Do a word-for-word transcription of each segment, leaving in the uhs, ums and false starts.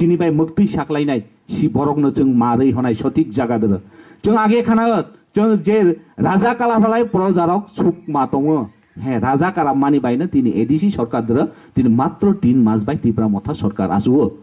chini bai mwktwi saklainai si borokno chwng marwi honai sothik jaga doro. Chwng age khana chwng je raja kala phalai projarok suk ma tongo. He raja kala mani baino tini A D C sarkar doro tini matro tin mas bai Tipra Motha sarkar asuo.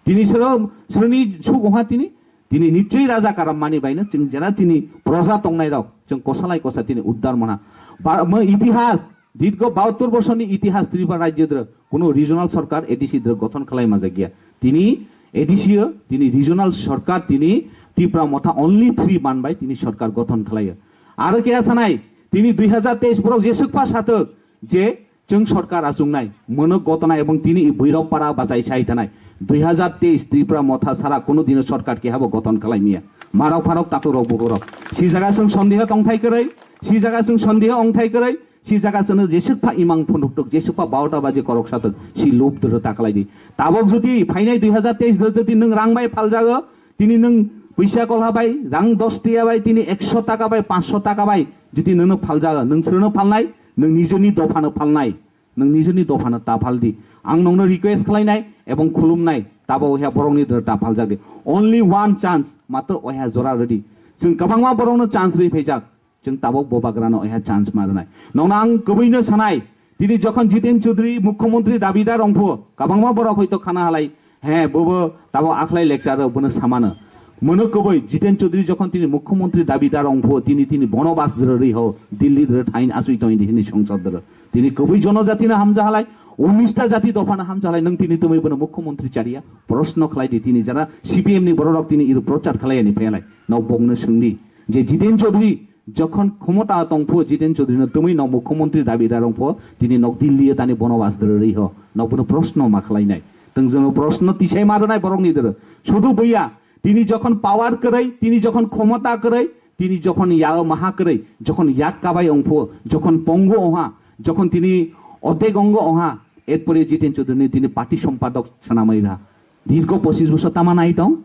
Tini sero seroni suk oha tini tini nichoi raja kala mani baino chwng jena tini proja tongnai rok chwng kosalai kosa tini uddar mana. Ba-, mo itihas Dirgo bahattor bosorni itihas Tripura rajyo dro kuno regional sorkar A D C dro gothon khlai majak ya. Tini A D C o, tini regional sorkar, tini Tipra Motha only three man bai tini sorkar gothon khlai ya. Aro khe sanai, tini dui hazar teis borok jeswk pha satok je chwng sorkar achungnai, mono gotona ebong tini i buirok para bachai sai thanai. Dui hazar teis Tripura Motha sara kuno dino sorkar kehabo gothon khlai miya. Marok pharok tatok rok bukurok. Si jaga chwng sondeho tongthai kwrwi, si jaga chwng sondeho ongthai kwrwi, si jaga chwngno jeswk pha imang phunuktok, jeswk pha barota baje korok satok, si lob doro ta khlai di. Tabok jodi phainai dui hazar teis doro jodi nwng rang bai phaljago, tini nwng puisa kolha bai, rang dos tiya bai, tini ekso taka bai, pansho taka bai, jodi nwngno phaljago, nwng srwno phalnai, nwng nijoni dophano phalnai, nwng nijoni dophano ta phaldi. Ang nongno request khlainai ebong khulumnai, tabok oiha borokni doro ta phaljak di. Only one chance, matro oiha jora rwdi. Chwng kwbangma borokno chance rwi phaijak. Chwng tabok bobagrano oiha chance ma rwnai. Nongno ang kwbwino sanai, tini jokhon Jiten Chaudhary mukhyamantri dabidar wngphu, kwbangma borok hoito khana halai, he, bobo tabok akhlai lecture rw, bono samano. Mono kwbwi Jiten Chaudhary jokhon tini mukhyamantri dabidar wngphu, tini, tini bono bas dwrw rwi ho, Delhi dwrw thain aswi tongdi hini songsod dwrw. Tini kwbwi jonojatino hamja halai, unnish ta jati dophano hamja halai, nwng tini twmwi bono mukhyamantri chariya, proshno khlai di tini jara C P M ni bororok tini iro prochar khlai ani phailai, nok bokno swngdi. Je Jiten Chaudhary jokhon khomota tongphu Jiten Chaudhary no twmwi nok mukhyamantri dabi rarong pho tini nok Delhi o tani bono bas dwrwi ho nok bono proshno ma khlainai. Twngjwng proshno tisai ma rwnai borokni dwrw. Sudu buya tini jokhon power kwrwi, tini jokhon khomota kwrwi, tini jokhon yao maha kwrwi, jokhon yak kabai ongphu, jokhon pongo oha, jokhon tini otek ongo oha, erpore Jiten Chaudhary ni tini party sompadok sanamai ra. Dirgo pochis bosor tama nai tong?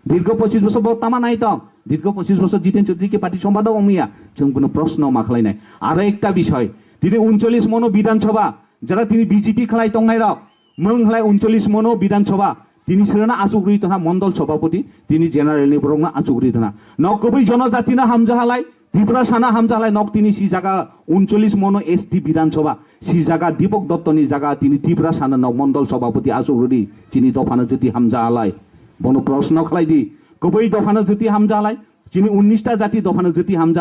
Dirgo pochis bosor bo tama nai tong? Dirgo pochis bosor Jiten Chaudhary ke party sompadok ongmiya? Chwng bono proshno ma khlainai. Aro ekta bishoy, tini uncholish mono Bidhan Sabha, jara tini B J P khlai tongnai rok, mwng khlai uncholish mono Bidhan Sabha, tini srwna achuk rwi tongha Mondol Sabhapati, tini general ni borokno achuk rwi tongha. Nok kwbwi jonojatino hamja halai, Tiprasano hamja halai nok tini si jaga uncholish mono S T Bidhan Sabha, si jaga Dipok Dotto ni jaga tini Tiprasano nok Mondol Sabhapati achuk rwdi, chini dophano jwti hamja halai. Bono proshno khlai di, kwbwi dophano jwti hamja halai, chini unnish ta jati dophano jwti hamja